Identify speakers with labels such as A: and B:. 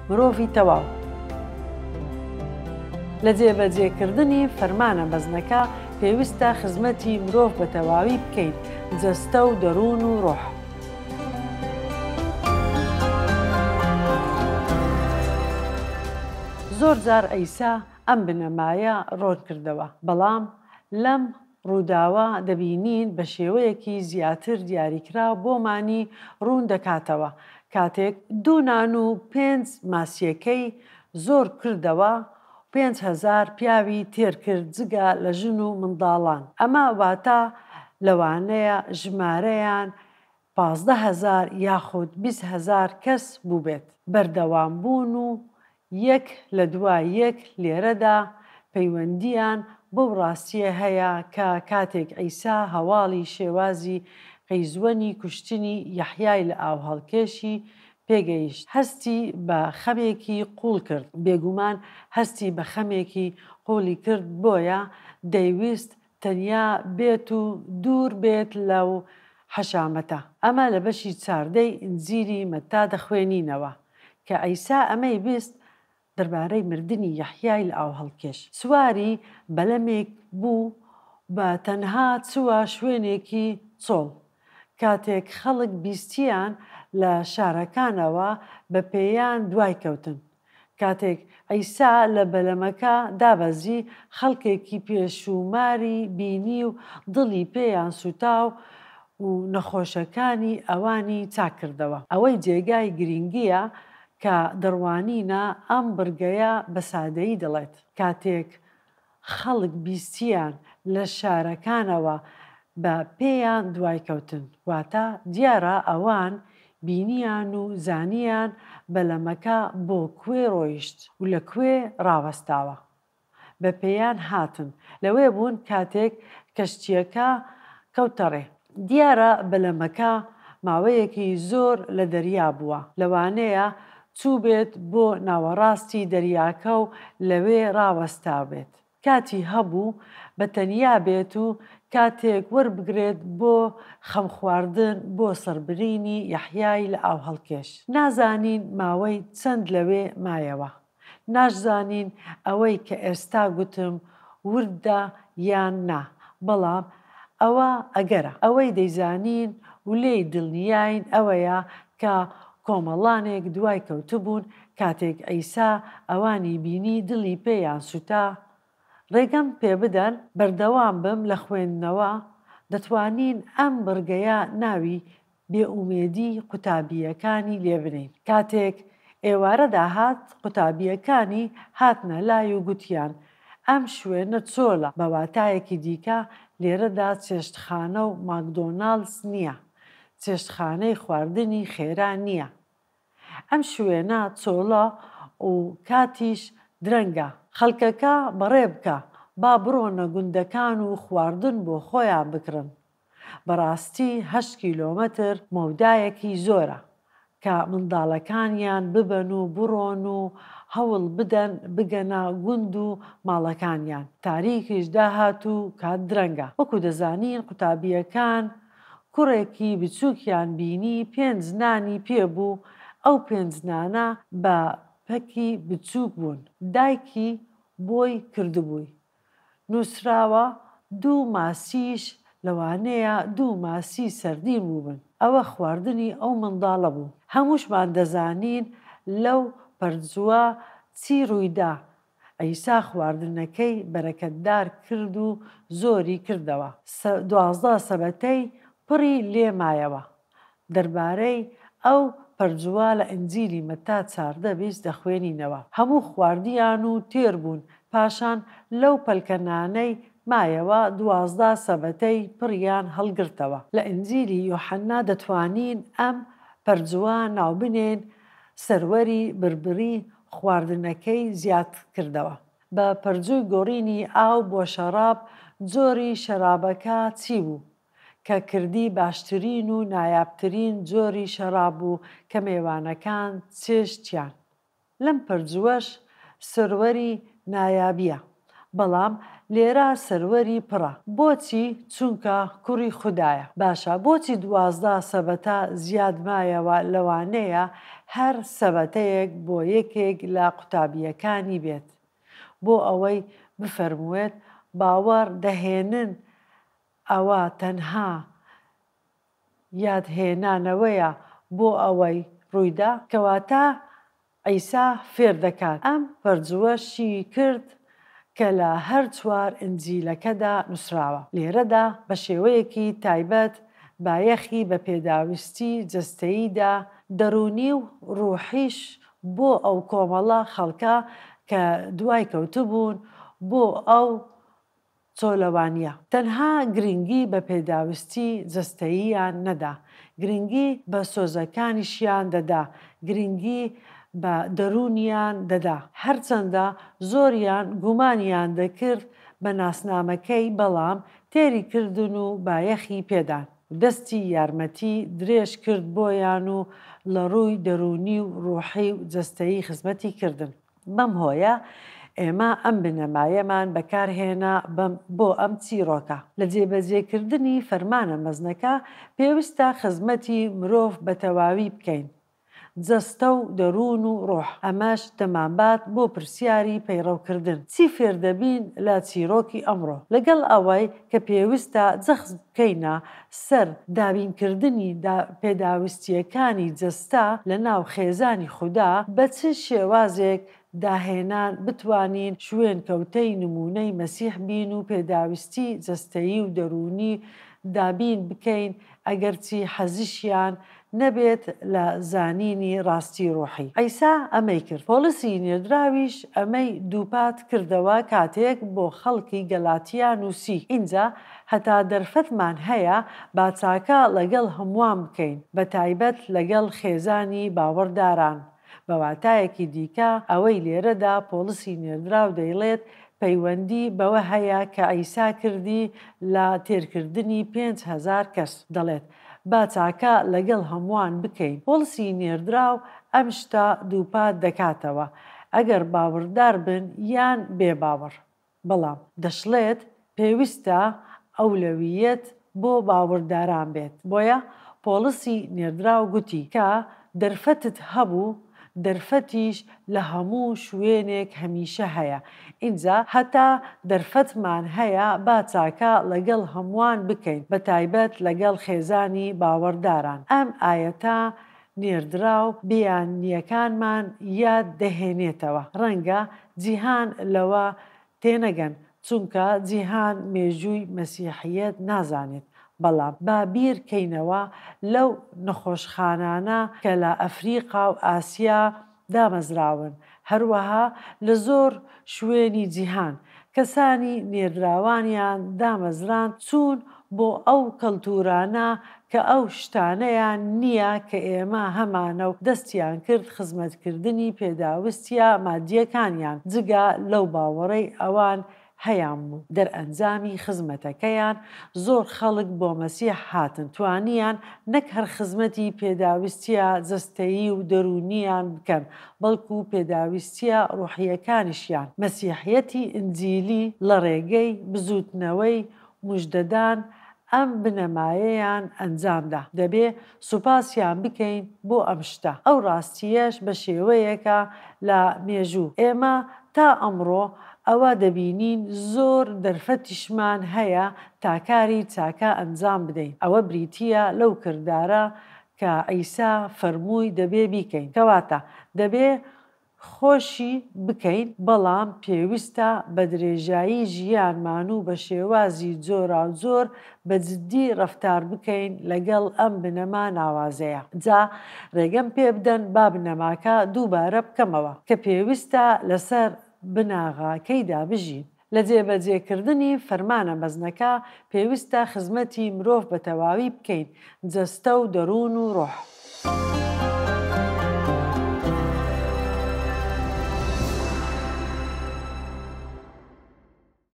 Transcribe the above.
A: مرۆڤی تەواو. لە جێبەجێکردنی فەرمانە مەزنەکە پێویستە خزمەتی مرۆڤ بە تەواوی بکەین، جەستە و دەروون و ڕۆح. زۆر جار عیسا ئەم بنەمایە ڕۆن کردەوە، بەڵام لەم ڕووداوە دەبینین بە شێوەیەکی زیاتر دیاریکراو بۆمانی ڕوون دەکاتەوە، کاتێک دوو نان و پێنج ماسییەکەی زۆر کردەوە، 5000 پیاوی تێر کرد جگە لە ژن و منداڵان، ئەمە واتە لەوانەیە ژمارەیان 15 هەزار یاخود 20 هەزار کەس بووبێت. بەردەوام بوون و یەک لە دوای یەک لێرەدا پەیوەندییان بەو ڕاستییە هەیە کە کاتێک عیسا هەواڵی شێوازی قەیزوەنی کوشتنی یەحیای لەئاوهەڵکێشی پێگەیشت، هەستی بە خەمێکی قووڵ کرد. بێگومان هەستی بە خەمێکی قووڵی کرد بۆیە دەیویست تەنیا بێت و دوور بێت لەو حەشامەتە. ئەمە لە بەشی چاردەی ئینجیلی مەتا دەخوێنینەوە، کە عیسا ئەمەی بیست دەربارەی مردنی یەحیای لەئاوهەڵکێش، سواری بەلەمێک بوو بە تەنها چووە شوێنێکی چۆڵ. کاتێک خەڵک بیستیان لە شارەکانەوە بە پێیان دوای کەوتن. کاتێک عیسا لە بەلەمەکە دابەزی، خەڵکێکی پێشووماری بینی و دڵی پێیان سووتا و نەخۆشەکانی ئەوانی چاک کردەوە. ئەوەی جێگای گرینگییە کە دەڕوانینە ئەم بڕگەیە بە سادەیی دەڵێت، کاتێک خەڵک بیستیان لە شارەکانەوە بە پێیان دوای کەوتن، واتە دیارە ئەوان بینیان و زانیان بەلەمەکە بۆ کوێ ڕۆیشت و لە کوێ ڕاوەستاوە. بە پێیان هاتن، لەوێ بوون کاتێک کەشتییەکە کەوتە ڕێ. دیارە بەلەمەکە ماوەیەکی زۆر لە دەریا بووە، لەوانەیە چووبێت بۆ ناوەڕاستی دەریاکە و لەوێ ڕاوەستابێت. کاتی هەبوو بە تەنیا بێت و کاتێک وەربگرێت بۆ خەمخواردن بۆ سەربرینی یەحیای لەئاوهەڵکێش. نازانین ماوەی چەند لەوێ مایەوە. ناشزانین ئەوەی کە ئێستا گوتم وردە یان نا، بەڵام ئەوە ئەگەرە. ئەوەی دەیزانین و لێی دڵنیاین ئەوەیە کە کۆمەڵانێک دوای کەوتبوون، کاتێک عیسا ئەوانی بینی دڵی پێیان سوتا. ڕێگەم پێبدەن بەردەوام بم لە خوێندنەوە، دەتوانین ئەم بڕگەیە ناوی بێئومێدی قوتابییەکانی لێبنێین. کاتێک ئێوارە داهات، قوتابییەکانی هاتنە لای و گوتیان، ئەم شوێنە چۆلە، بە واتایەکی دیکە لێرەدا چێشتخانە و ماکدۆناڵدز نییە، چێشتخانەی خواردنی خێرا نییە. ئەم شوێنە چۆڵە و کاتیش درەنگە. خەڵکەکە بەڕێ بکە، با بڕۆنە گوندەکان و خواردن بۆ خۆیان بکڕن. بەڕاستی هەشت کیلۆمەتر مەودایەکی زۆرە کە منداڵەکانیان ببەن و بڕۆن و هەوڵ بدەن بگەنە گوند و ماڵەکانیان، تاریکیش داهات و کات درەنگە. وەکو دەزانین قوتابییەکان کوڕێکی بچووکیان بینی پێنج نانی پێ بوو، ئەو پێنج نانە بە پەکی بچووک بوون، دایکی بۆی کردبووی. نووسراوە دوو ماسیش لەوانەیە دوو ماسی سەردین بووبن. ئەوە خواردنی ئەو منداڵە بوو. هەمووشمان دەزانین لەو پەرجووە چی ڕوویدا، عیسا خواردنەکەی بەرەکەتدار کرد و زۆری کردەوە. 12 سەبەتەی پڕی لێ مایەوە. دەربارەی ئەو پەرجووە لە ئینجیلی مەتا 14 20 دەخوێنینەوە. هەموو خواردیان و تێر بوون، پاشان لەو پەلکە نانەی مایەوە 12 سەبەتەی پڕیان هەڵگرتەوە. لە ئینجیلی یۆحەنا دەتوانین ئەم پەرجووە ناوبنێین سەروەری بربری خواردنەکەی زیاد کردەوە. بە پەرجووی گۆڕینی ئاو بۆ شەڕاب جۆری شەرابەکە چی بوو؟ کە کردی باشترین و نایابترین جۆری شەڕاب بوو کە مێوانەکان چێشتیان. لەم پەرجووەش سەروەری نایابییە. بەڵام لێرە سەروەری پڕە. بۆچی؟ چونکە کوڕی خودایە. باشە بۆچی 12 سەبەتە زیاد مایەوە لەوانەیە هەر سەبەتەیەک بۆ یەکێک لە قوتابییەکانی بێت بۆ ئەوەی بفەرموێت باوەڕ دەهێنن ئەوە تەنها یادهێنانەوەیە بۆ ئەوەی ڕوویدا؟ کەواتە عیسا فێر دەکات. ئەم پەرجووەشی کرد کە لە هەر چوار ئینجیلەکەدا نووسراوە. لێرەدا بە شێوەیەکی تایبەت بایەخی بە پێداویستی جەستەیی دا، دەروونی و ڕووحیش بۆ ئەو کۆمەڵە خەڵکە کە دوای کەوتبوون بۆ ئەو چۆلەوانییە. تەنها گرنگی بە پێداویستی جەستەییان نەدا، گرنگی بە سۆزەکانیشیان دەدا، گرنگی بە دەروونیان دەدا. هەرچەندە زۆریان گومانیان دەکرد بە ناسنامەکەی، بەڵام تێری کردن و بایەخی پێدان. دەستی یارمەتی درێژ کرد بۆیان و لە ڕووی دەروونی و ڕوحی و جەستەیی خزمەتی کردن. بەم هۆیە ئێمە ئەم بنەمایەمان بەکارهێنا بەم بۆ ئەم چیڕۆکە. لە جێبەجێکردنی فەرمانە مەزنەکە پێویستە خزمەتی مرۆڤ بە تەواوی بکەین، جەستە و دەروون و ڕۆح. ئەمەش دەمانبات بۆ پرسیاری پەیڕەوکردن. چی فێردەبین لە چیڕۆکی ئەمڕۆ؟ لەگەڵ ئەوەی کە پێویستە جەخت بکەینە سەر دابینکردنی پێداویستییەکانی جەستە لە ناو خێزانی خودا، بە چ شێوازێک داهێنان بتوانین شوێنکەوتەی نموونەی مەسیح بین و پێداویستی جەستەیی و دەروونی دابین بکەین ئەگەرچی حەزیشیان نەبێت لە زانینی ڕاستی ڕۆحی. عیسا ئەمەی کرد. پۆڵسی نێردراویش ئەمەی دووپات کردەوە کاتێک بۆ خەڵکی گەلاتیا نووسی، ئینجا هەتا دەرفەتمان هەیە با چاکە ڵەگەڵ هەمووان بکەین، بە تایبەت لەگەڵ خێزانی باوەڕداران. بە واتایەکی دیکە، ئەوەی لێرەدا پۆڵسی نێردراو دەیڵێت پەیوەندی بەوە هەیە کە عیسا کردی لە تێرکردنی 5000 کەس. دەڵێت، با چاکە لەگەڵ هەمووان بکەین. پۆڵسی نێردراو ئەم شتە دووپات دەکاتەوە، ئەگەر باوەڕدار بن یان بێ باوەڕ. بەڵام دەشڵێت پێویستە ئەولەوییەت بۆ باوەڕداران بێت. بۆیە پۆڵسی نێردراو گوتی، کە دەرفەتت هەبوو، دەرفەتیش لە هەموو شوێنێک هەمیشە هەیە، ئینجا هەتا دەرفەتمان هەیە با چاکە ڵەگەڵ هەمووان بکەین، بەتایبەت لەگەڵ خێزانی باوەڕداران. ئەم ئایەتە نێردراو بیانییەکانمان یاد دەهێنێتەوە. ڕەنگە جیهان لەوە تێنەگەن، چونکە جیهان مێژووی مەسیحییەت نازانێت، بەڵام با بیر کەینەوە لەو نەخۆشخانانە کە لە ئەفریقا و ئاسیا دامەزراون، هەروەها لە زۆر شوێنی جیهان کەسانی نێردراوانیان دامەزراند چوون بۆ ئەو کەلتورانە کە ئەو شتانەیان نییە کە ئێمە هەمانە و دەستیان کرد خزمەتکردنی پێداوستیە مادیەکانیان جگە لەو باوەڕەی ئەوان هەیانبوو. دەرئەنجامی خزمەتەکەیان زۆر خەڵک بۆ مەسیح هاتن، توانیان نەک هەر خزمەتی پێداویستییە جەستەیی و دەروونییان بکەن، بەڵکو پێداویستییە ڕۆحییەکانیشیان. مەسیحیەتی ئینجیلی لە ڕێگەی بزووتنەوەی موژدەدان ئەم بنەمایەیان ئەنجامدا. دەبێ سوپاسیان بکەین بۆ ئەم شتە. ئەو ڕاستییەش بە شێوەیەکە لە مێژوو. ئێمە تا ئەمڕۆ ئەوە دەبینین زۆر دەرفەتیشمان هەیە تا کاری چاکە ئەنجام بدەین. ئەوە بریتییە لەو کردارە کە عیسا فەرمووی دەبێ بیکەین. کەواتە دەبێ خۆشی بکەین، بەڵام پێویستە بە درێژایی ژیانمان و بە شێوازی جۆراوجۆر بە جدی ڕەفتار بکەین لەگەڵ ئەم بنەما ناوازەیە. جا ڕێگەم پێ بدەن با بنەماکە دووبارە بکەمەوە، کە پێویستە لەسەر بناغەکەیدا بژین. لە جێبەجێکردنی فەرمانە مەزنەکە پێویستە خزمەتی مرۆڤ بە تەواوی بکەین، جەستە و دەروون و ڕۆح.